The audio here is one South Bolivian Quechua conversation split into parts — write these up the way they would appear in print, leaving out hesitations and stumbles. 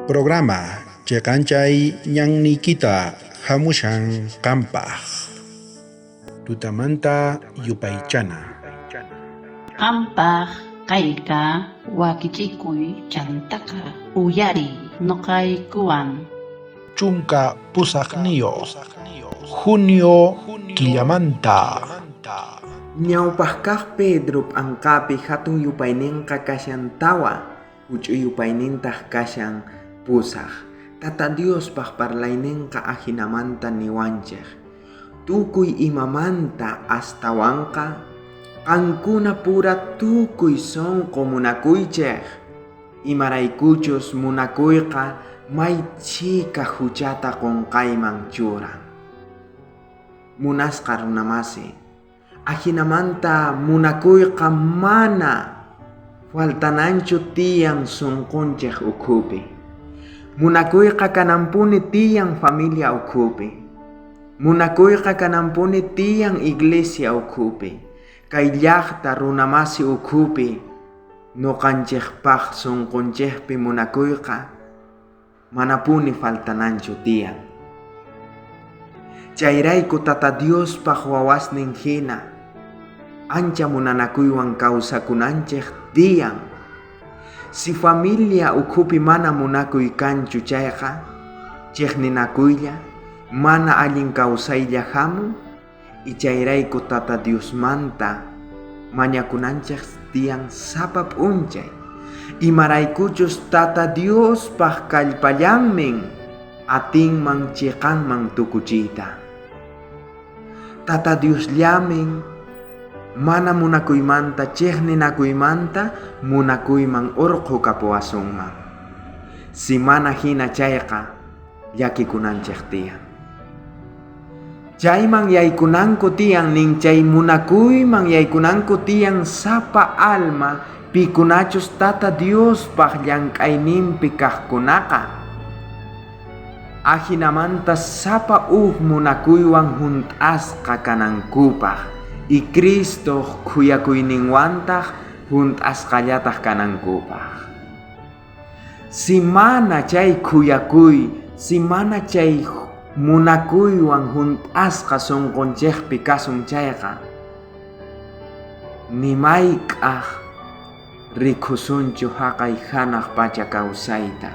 Programa cheqanchay ñanniykita jamushan qampaj. Tutamanta yupaychana. Qampaj kayqa wakichikuy chantaqa uyariy noqaykuwan. 18 junio killamanta. Ñawpaj kaj Pedro p'anqapi jatun yupaynenqa kashan 4, juch'uy yupaynintaj kashan 8. Tata Diospaj parlaynenqa ajinamanta niwanchej: Tukuy imamanta astawanqa qankuna pura tukuy sonqo munakuychej, imaraykuchus munakuyqa may chhika juchata qonqayman churan. Munasqa runamasi, ajinamanta munakuyqa mana faltananchu tiyan sonqonchej ukhupi. Munakuyqa kananpuni tiyan familia ukhupi. Munakuyqa kananpuni tiyan iglesia ukhupi, kay llajta runamasi ukhupi. Noqanchejpaj sonqonchejpi munakuyqa manapuni faltananchu tiyan. Chayrayku Tata Diospaj wawasnin jina ancha munanakuywan kawsakunanchej tiyan. Si familia ukhupi mana munakuy kanchu chayqa, chejninakuylla, mana allin kawsaylla jamun, y chayrayku Tata Diosmanta mañakunanchej tiyan sapa p'unchay, imaraykuchus Tata Diospaj kallpallanmin atinman cheqanman tukuchiyta. Tata Diosllamin mana munakuymanta chejninakuymanta munakuyman orqhokapuwasunman. Si mana jina chayqa llakikunanchej tiyan. Chayman yaykunanku tiyan nin chay munakuyman yaykunanku tiyan sapa alma pikunachus Tata Diospaj llank'ayninpi kajkunaqa. Ajinamanta sapa uj munakuywan junt'asqa kanankupaj y Cristoj khuyakuyninwantaj junt'asqallataj kanankupaj. Si mana chay khuyakuy, si mana chay munakuywan junt'asqa sonqonchejpi kasun chayqa, ni mayk'aj rikusunchu jaqay janaj pacha kawsayta.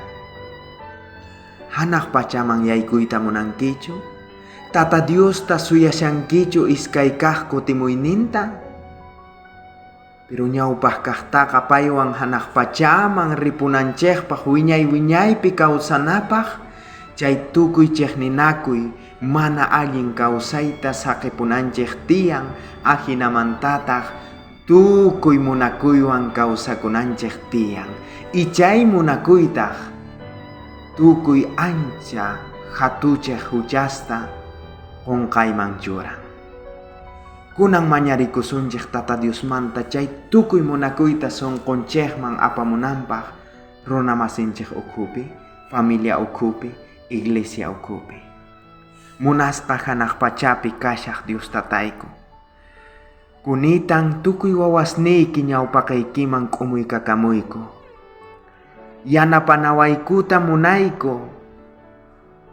Janaj pachaman yaykuyta munankichu? Tata Diosta suyashankichu iskay kaj kutimuyninta? Pero ñawpaj kajtaqa paywan janaj pachaman ripunanchejpaj wiñay wiñaypi kawsanapaj, chay tukuy chejninakuy mana allin kawsayta saqepunanchej tiyan, ajinamantataj tukuy munakuywan kawsakunanchej tiyan. Y chay munakuytaj tukuy ancha jatuchej juchasta qonqayman churan. Kunan mañarikusunchej Tata Diosmanta chay tukuy munakuyta sonqonchejman apamunanpaj runamasinchej ukhupi, familia ukhupi, iglesia ukhupi. Munasqa janaj pachapi kashaj Dios Tatayku. Kunitan tukuy wawasniyki ñawpaqaykiman k'umuykakamuyku. Yanapanawaykuta munayku.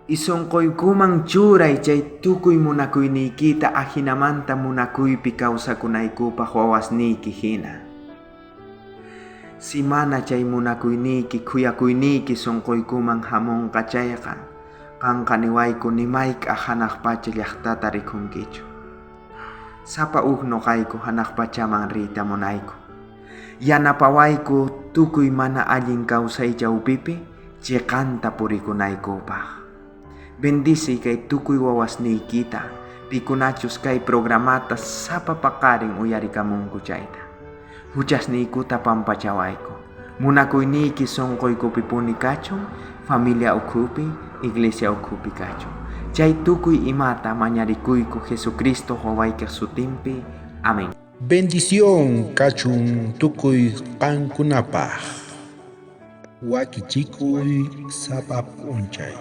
Y sonqoykuman churay chay tukuy munakuyniykita ajinamanta munakuypi kawsakunaykupaj wawasniyki jina. Si mana chay munakuyniyki khuyakuyniyki sonqoykuman jamonqa chayqa, qanqa niwayku ni mayk'aj janaj pacha llajtata rikhunkichu. Sapa uj noqayku janaj pachaman riyta munayku. Yanapawayku tukuy mana allin kawsay chawpipi cheqanta purikunaykupaj. Bendice kay tukuy wawasniykita, pikunachus kay programata sapa paqarin uyarikamunku chayta. Juchasniykuta pampachawayku. Munakuyniyki sonqoykupipuni kachun, familia ukhupi, iglesia ukhupi kachun. Chay tukuy imata mañarikuyku Jesucristo wawaykej sutinpi. Amén. Bendición kachun tukuy qankunapaj. Wakichikuy sapa p'unchay.